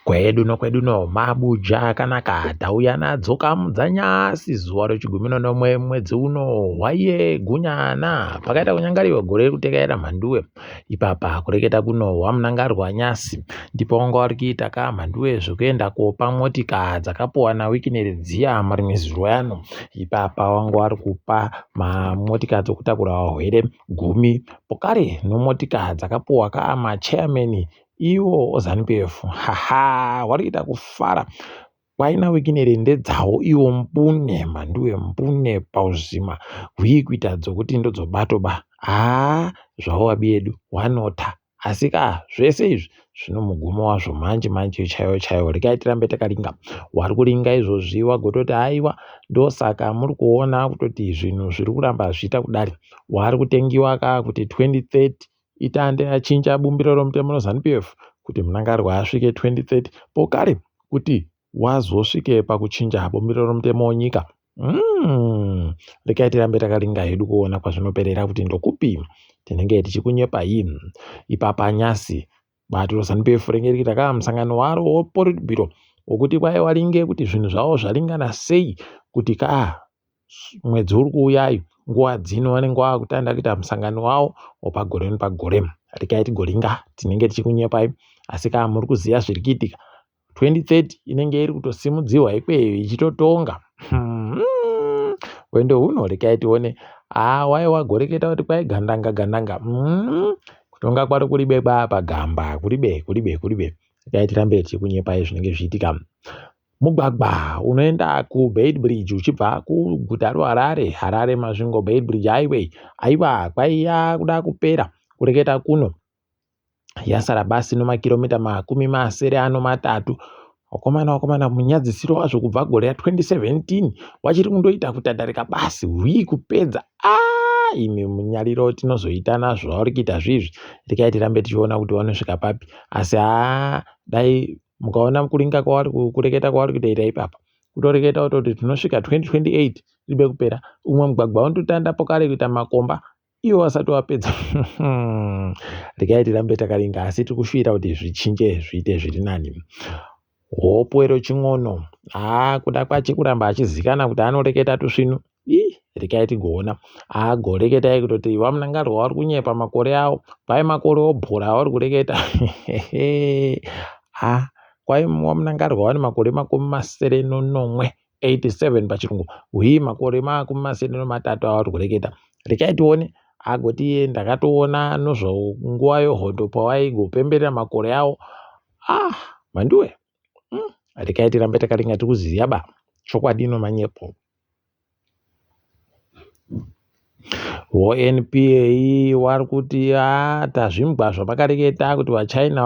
Kwedu nokwedu no mabuja akanaka tauya nadzo kamudzanyasi zuva rechigumi nenomwe mwedzi uno hwaiye gunyana pakaita kunyangariwa gore rekutekaira mhanduwe ipapa kureketa kuno hwamunangarwa nyasi ndipo wanga wari kuita ka mhanduwe zvekuenda kopa motika dzakapuwa naWicknell dziya marimwe zuva ano ipapa wanga wari kupa mamotika dzokutakura vahwere gumi pokare nomotika dzakapuwa ka machairman Iwo oZanu PF haha wari kuita kufara kwaina Wikineri ndedzawo iwo mbune mhanduwe mbune pauzima hwii kuita dzokuti ndodzobato ba haa zvawo wabi yedu wanota asi ka zvese izvi zvino mugumo wazvo manje manje chaiwo chaiwo regai tirambe takaringa wari kuringa izvozvi wagototi haiwa ndosaka muri kuona kutoti zvinhu zviri kuramba zvichiita kudari wari kutengiwa ka kuti 2030 itande achinja bumbiro romutemo reZanu PF kuti Mnangagwa asvike 2030 pokare kuti wazosvike pakuchinja bumbiro romutemo wenyika. Mm, regai tirambe takaringa hedu kuona kwazvinoperera kuti ndokupi tinenge tichikunyepai. Ipapa nyasi bato reZanu PF ringe richiita ka musangano waro wePolitburo wokuti kwai waringe kuti zvinhu zvavo zvaringana sei kuti ka mwedzi uri kuuyayo nguva dzino vanenge vakutanda kuita musangano wavo wepagore nepagore. Regai tigoringa tinenge tichikunyepai asi kana muri kuziva zviri kuitika 2030 inenge iri kutosimudziwa ikweyo ichitotonga. Hmm. Hwendo huno regai tione. Ah, wai wagoreketa kuti kwai gandanga gandanga. Hmm. Kutonga kwaro kuribe pagamba kuribe kuribe kuribe. Regai tirambe tichikunyepai zvinenge zvichiitika. Mugwagwa unoenda kuBeitbridge uchibva kuguta reHarare, Harare Masvingo Beitbridge Highway. Aiwa kwaiya kuda kupera kureketa kuno yasara basi nomakiromita makumi masere ano matatu. Wakomana wakomana munyadzisiro wazvo kubva gore ra2017 wachiri kundoita kutatarika basi hwii kupedza ah, imi munyariro tinozoita nazvo zvauri kuita zvizvi rekai tirambe tichiona kuti wanosvika papi asi haa dai mukaona kuringa kwavari kureketa kwavari kutoita ipapa kutoreketa kutoti tinosvika 2028 ribe kupera umwe mugwagwa unototandapo kare kuita makomba iwo wasati wapedza regai tirambe takaringa asi tiri kushuvira kuti zvichinje zviite zviri nani hopwero chin'ono haa kuda kwache kuramba achizikana kuti anoreketa tusvinu Ii rekai tigoona. Agoreketai kutoti vaMnangagwa vari kunyepa makore avo. Kwai makore obhora avari kureketa. Ah, kwai vaMnangagwa vane makore makumi masere nonomwe 87 pachirungu. Hwii makore makumi masere nomatatu avari kureketa. Rekai tione. Agoti iye ndakatoona nozvanguva yehondo pawaigopemberera makore avo. Ah, mhanduwe. Mm, rekai tirambe takaringa tikuziya ba. Chokwadi nomanyepo. VoNPA vari kuti haa tazvimbwa zvavakareketa kuti vaChina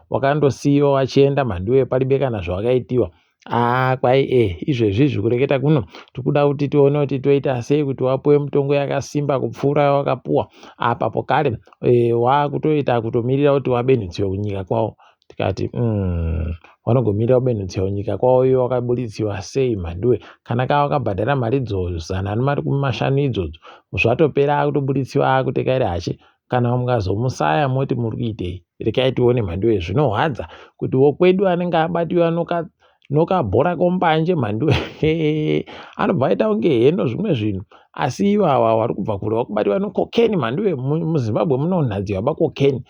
wakandosiyiwa vachienda mhanduwe paribe kana zvavakaitiwa. Haa kwai e izvezvi izvi kureketa kuno tikuda kuti tione kuti toita sei kuti wapuwe mutongo yakasimba kupfuura yawakapuwa apa pokare e, wakutoita kutomirira kuti wabenhedziwe kunyika kwavo. Tikati umm vanogomirira kubenhutsiwa kunyika kwavo ivo vakabuditsiwa sei mhanduwe kana ka vakabhadhara mari dzo zana nemakumi mashanu idzodzo zvatopera akutobuditsiwa akutekaira hachi kana mukazomusaya moti muri kuitei rekai tione mhanduwe zvinohwadza kuti wokwedu anenge abatiwa noka nokabhora kombanje mhanduwe anobva aita kunge heno zvimwe zvinhu asi ivo ava vari kubva kure vakubatiwa nokokeni mhanduwe muzimbabwe munonhadziwa bakokeni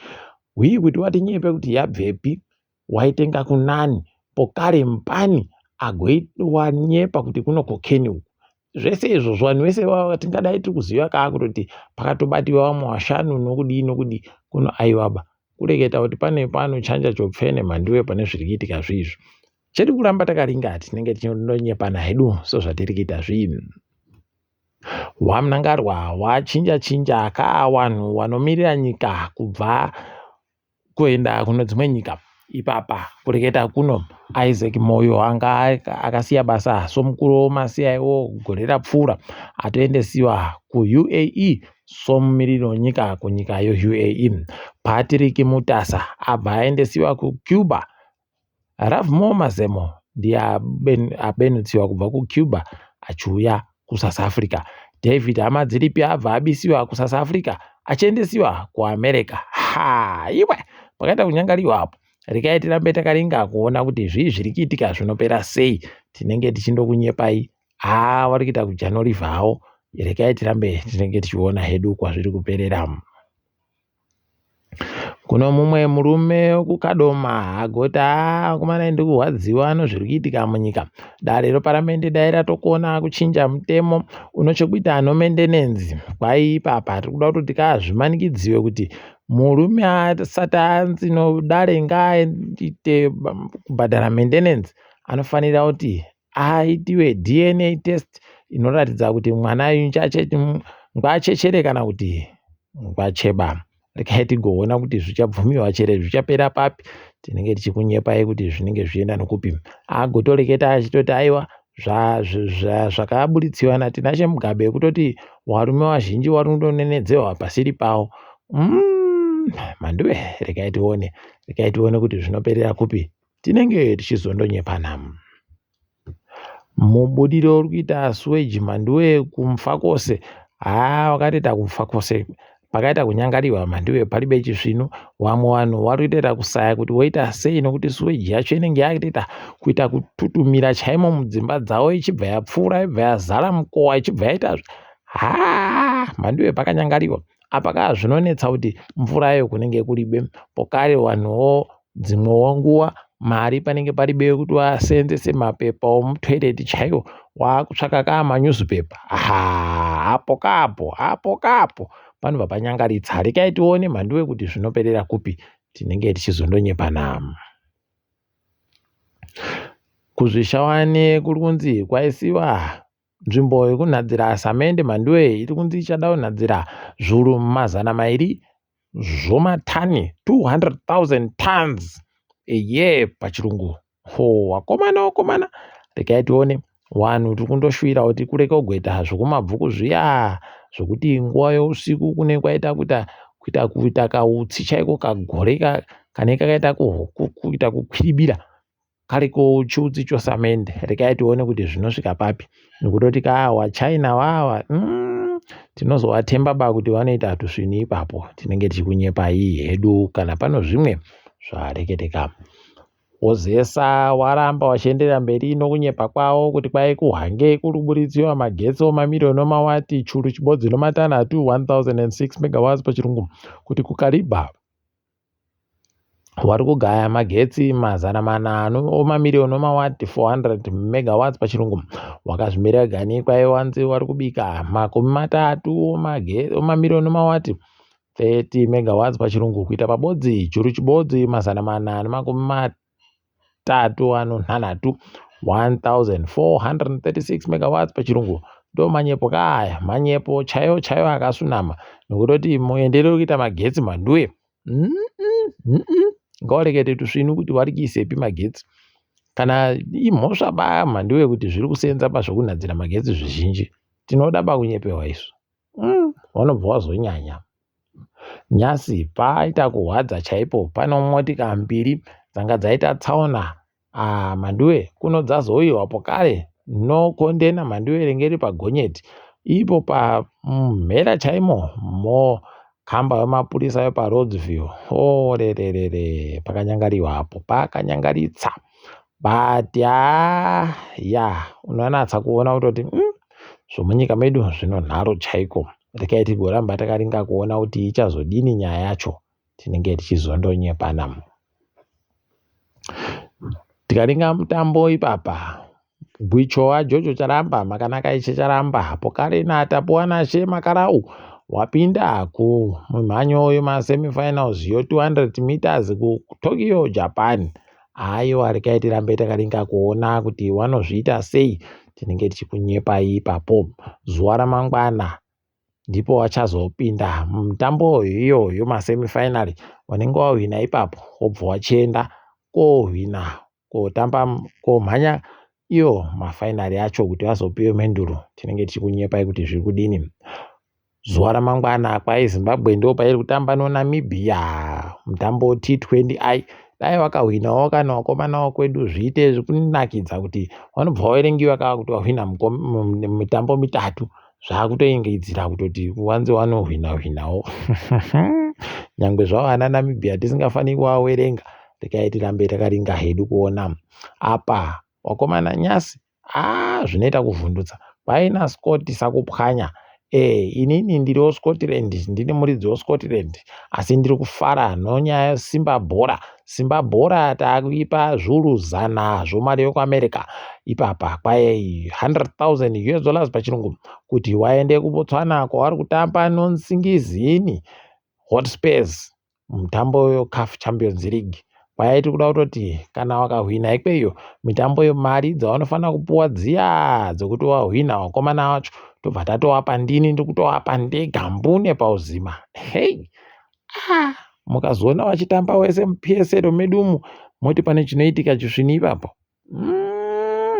Hwii kuti watinyepe kuti yabvepi waitenga kunani pokare mpani agoiwanyepa kuti kuno kokeni uku zvese izvozvo vanhu vese vava tingadai tiri kuziva kaa kutoti pakatobatiwa vamwe vashanu nokudii nokudii kuno aiwaba kureketa kuti pane pano chanja chopfene mhanduwe pane zviri kuitika zviizvi chedu kuramba takaringa tinenge tichinonyepana hedu sezvatiri kuita zviini WaMnangarwa wachinja chinja ka wanhu wanomirira nyika kubva kuenda kune dzimwe nyika ipapa kureketa kuno Isaac Moyo anga akasiya basa somukuru wemaCIO gore rapfuura atoendesiwa kuUAE somumiriri wenyika kunyika yeUAE. Patrick Mutasa abva aendesiwa kuCuba Lovemore Mazemo ndiye abenutsiwa kubva kuCuba achiuya kuSouth Africa. David Hamadziripi abva abisiwa kuSouth Africa achiendesiwa kuAmerica. Ha, iwe pakaita kunyangariwa apo. Regai tirambe takaringa kuona kuti zvii zviri kuitika zvinopera sei. Tinenge tichindokunyepai. Haa vari kuita kujanorivha hawo. Regai tirambe tinenge tichiona hedu kwazviri kuperera. Kuno mumwe murume wekuKadoma agoti haa vakomana ndiri kurwadziwa nezviri kuitika munyika. Dare reparamende dai ratokona kuchinja mutemo une chekuita nomendenenzi. Kwai ipapa tiri kuda kutoti kazvimanikidziwe kuti murume asati anzi nodare ngaaite kubhadhara mendenenzi anofanira kuti aitiwe DNA test inoratidza kuti mwana uyu ngwachechere kana kuti ngwacheba. Regai tigoona kuti zvichabvumiwa chere zvichapera papi. Tinenge tichikunyepai kuti zvinenge zvichienda nokupi. Agotoreketa achitoti aiwa zvakabuditsiwa naTinashe Mugabe kutoti varume vazhinji vari kundonenedzewa pasiri pavo. Mhanduwe regai tione, regai tione kuti zvinoperera kupi. Tinenge tichizondonyepana. Mubudiro uri kuita sewage Mhanduwe kuMufakose haa wakatoita kuMufakose pakaita kunyangariwa Mhanduwe paribe chisvinu. Vamwe vanhu vari kutoita kusaya kuti voita sei nokuti sewage yacho inenge yakutoita kuita kututumira chaimo mudzimba dzavo ichibva yapfuura ibva yazara mukowa ichibva yaita haa Mhanduwe pakanyangariwa. Apa kaa zvinonetsa kuti mvurayo kunenge kuribe pokare vanhuwo dzimwewo nguva mari panenge paribe yekuti vaseenzese mapepa omutoireti chaiwo waakutsvaka kaa manyuzipepa haa apo kaapo apo kaapo panobva panyangaritsa. Rekai tione Mhanduwe kuti zvinoperera kupi tinenge tichizondonyepana. Kuzvishawane kuri kunzi kwaisiwa nzvimbo yekunhadzira samende Mhanduwe iri kunzi ichada kunhadzira zviuru 200 zvomatani 200,000 tons a year pachirungu. Ho vakomana vakomana regai tione vanhu tiri kundoshuwira kuti kureke kugoita zvokumabvuku zviya zvokuti nguva yousiku kune kwaita kuita kuita kuita kautsi chaiko kagore kanenge kakaita kuita kukwidibira kariko chiutsi chosamende. Regai tione kuti zvinosvika papi nokutoti kaa waChina wawa tinozovatemba ba kuti vanoita tusvinu ipapo. Tinenge tichikunyepai hedu kana pano zvimwe zvareketeka. Wozesa waramba wachienderera mberi nokunyepa kwavo kuti kwai kuHwange kuri kuburitsiwa magetsi omamiriyoni omawati 606 1006 megawatts pachirungu kuti kuKariba vari kugaya magetsi 400 omamiriyoni omawati 400 megawatts pachirungu. Wakazvimirira gani kwai wanzi vari kubika 30 omamiriyoni omawati 30 megawatts pachirungu kuita pabodzi 1436 1436 megawatts pachirungu. Ndo manyepo kaaya, manyepo chaiwo chaiwo akasunama nokutoti muendere kuita magetsi Mhanduwe ngawarekete tusvinu kuti vari kuisepi magetsi. Kana imhosva ba Mhanduwe kuti zviri kusenza pazvokunhadzira magetsi zvizhinji. Tinoda ba kunyepewa isu. Vanobva vazonyanya. Nyasi paita kuhwadza chaipo pane motika mbiri dzanga dzaita tsaona Mhanduwe kuno dzazouyiwa pokare nokondena Mhanduwe ringe riri pagonyeti ipo pamhera chaimo mokamba yemapurisa yepaRoadsville orererere pakanyangariwa apo pakanyangaritsa but haa ya unonatsa kuona kutoti zvomunyika medu zvino nharo chaiko. Regai tigoramba takaringa kuona kuti ichazodini nyaya yacho tinenge tichizondonyepana. Tikaringa mutambo ipapa Gwicho waJojo Charamba Makanaka Ishe Charamba Pokare naTapuwanashe Makarau wapinda kumumhanyo yemasemifinals yo200 meters kuTokyo Japan. Aiwa regai tirambe takaringa kuona kuti vanozviita sei tinenge tichikunyepai ipapo. Zuva ramangwana ndipo vachazopinda mutambo iyo yemasemifinal vanenge vahwina ipapo wobva wachienda kohwina kotamba komhanya iyo mafainari acho kuti vazopiwe menduru. Tinenge tichikunyepai kuti zviri kudini. Zuva ramangwana kwai Zimbabwe ndo pairi kutamba noNamibia mutambo T20I. Dai vakahwinawo kana vakomana vakwedu zviite zvekunakidza kuti vanobva vaverengiwa kaa kuti vahwina mitambo mitatu zvakutoengedzera kutoti wanze vanohwina hwinawo. Nyangwe zvavo ana Namibia tisingafaniri kuvawerenga. Regai tirambe takaringa hedu kuona. Apa wakomana nyasi haa zvinoita kuvhundutsa. Kwaina Scott Sakupwanya. E, inini ndiri weScotland, ndini muridzi weScotland, asi ndiri kufara nonyaya yeSimba Bhora. Simba Bhora takuipa zviuru zana zvomari yekuAmerica ipapa kwai 100,000 US dollars pachirungu kuti waende kuBotswana kwavari kutamba noNsingizini Hotspurs mutambo weCAF Champions League. Kwai tiri kuda kutoti kana wakahwina ikweyo mitambo yemari dzavanofanira kupuwa dziya dzekuti wahwina vakomana vacho tobva tatovapa ndini ndiri kutovapa ndega mbune pauzima. Hei ah, mukazoona vachitamba wese muPSL medu umu moti pane chinoitika chisvini ipapo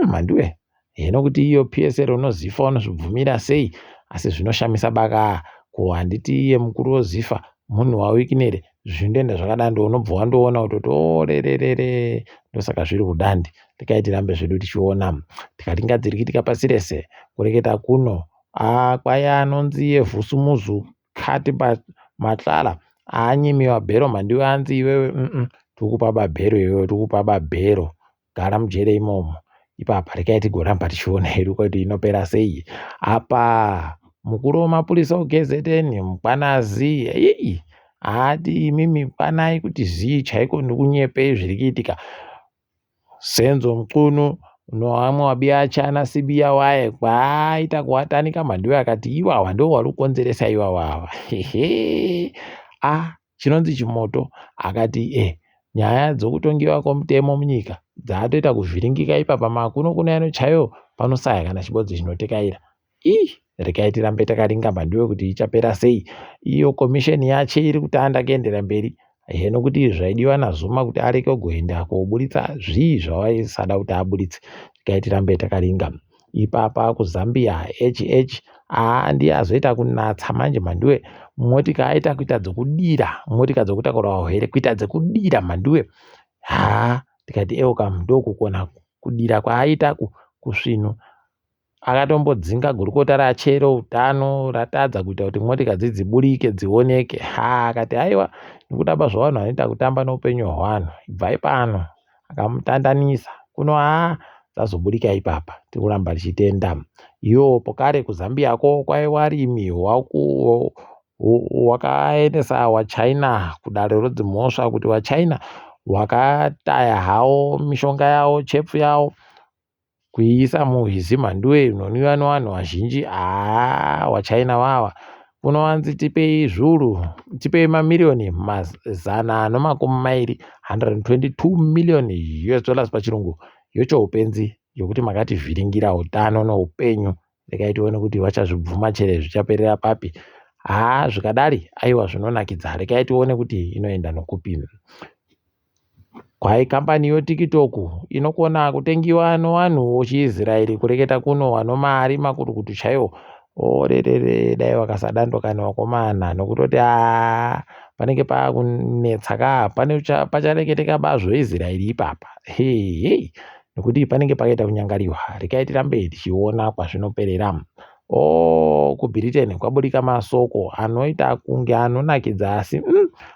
mhanduwe hino kuti iyo PSL unozifa unozvibvumira sei asi zvinoshamisa baka ko handiti iye mukuru wozifa munhu waWicknell zvindoenda zvakadando unobva wandoona kutoti orererere ndosaka zviri kudandi regai tirambe zvedu tichiona tikati ngadzirikitika pasi rese kureketa kuno kwaya anonzi iye Vhusumuzu Kati Matlala aanyimiwa bhero mhandiwe anzi iwewe tikupa babhero iwewe tikupa babhero gara mujere imomo ipapa regai tigoramba tichiona hedu kuti inopera sei apa mukuru wemapurisa kuKZN Mkwanazi ii haati imimi kwanai kuti zvii chaiko ndikunyepei zviri kuitika Senzo Mchunu noamwe wabiacha ana Sibiya waye kwaaita kuwatanika mhandiwe akati iwawa ndo wari kukonzeresa iwawa ava hehe ah chinonzi chimoto akati e nyaya dzokutongiwa kwomutemo munyika dzaatoita kuvhiringika ipapa makuno kuno yano chaiyo panosaya kana chibodzi chinotekaira ii regai tirambe takaringa mhandiwe kuti ichapera sei iyo komisheni yacho iri kutanda kuendera mberi heno kuti zvaidiwa naZuma kuti areke kugoenda koburitsa zvii zvavaisada kuti aburitse regai tirambe takaringa ipapa kuZambia HH aa ndiye azoita kunatsa manje mhandiwe motika aita kuita dzokudira motika dzokutakura vahwere kuita dzekudira mhandiwe haa tikati eukam ndokukona kudira kwaaita kusvinu akatombodzinga gurukota rache reutano ratadza kuita kuti motika dzidziburike dzioneke ha akati aiwa nekutamba zvavanhu vanoita kutamba neupenyu hwevanhu ibvai pano akamutandanisa kuno haa dzazoburika ipapa tikuramba tichitenda iyo pokare kuZambiako kwaiwa rimi wakaendesa waChina kudare redzimhosva kuti waChina wakataya hawo mishonga yawo chepfu yawo kuiisa muhwizi mhanduwe inonwiwa nevanhu vazhinji haa waChina wawa kunowanzi tipei zviuru tipei mamiriyoni mazana nomakumi mairi 122 million US dollars pachirungu yocho upenzi yokuti makativhiringira utano noupenyu regai tione kuti vachazvibvuma chere zvichaperera papi haa zvikadari aiwa zvinonakidza regai tione kuti inoenda nokupi kwai kambani yoTikTok inokona kutengiwa nevanhu vechiIsraeri kureketa kuno vano mari makurukutu chaiwo orerere dai vakasadando kana vakomana nokutoti haa panenge pakunetsa ka pane pachareketeka bazvo Israeri ipapa hei nekuti panenge pakaita kunyangariwa regai tirambe tichiona kwazvinoperera o kuBritain kwaburika masoko anoita kunge anonakidza asi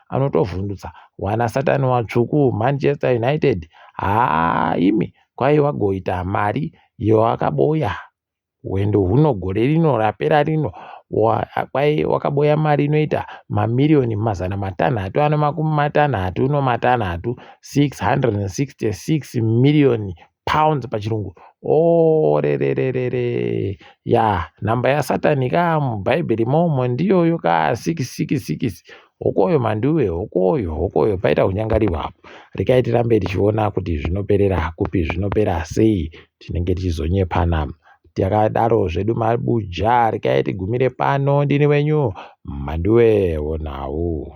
anotovhundutsa wana satani watsvuku Manchester United haa imi kwai wagoita mari yawakaboya hwendo huno gore rino rapera rino kwai wakaboya mari inoita mamiriyoni 666 666 million pounds pachirungu orerererere ya nhamba yasatani ka mubhaibheri momo ndiyoyo ka 666 hokoyo mhanduwe hokoyo hokoyo paita kunyangarirwa apo regai tirambe tichiona kuti zvinoperera kupi zvinopera sei tinenge tichizonyepana takadaro zvedu mabuja regai tigumire pano ndini wenyu mhanduwe wonhau.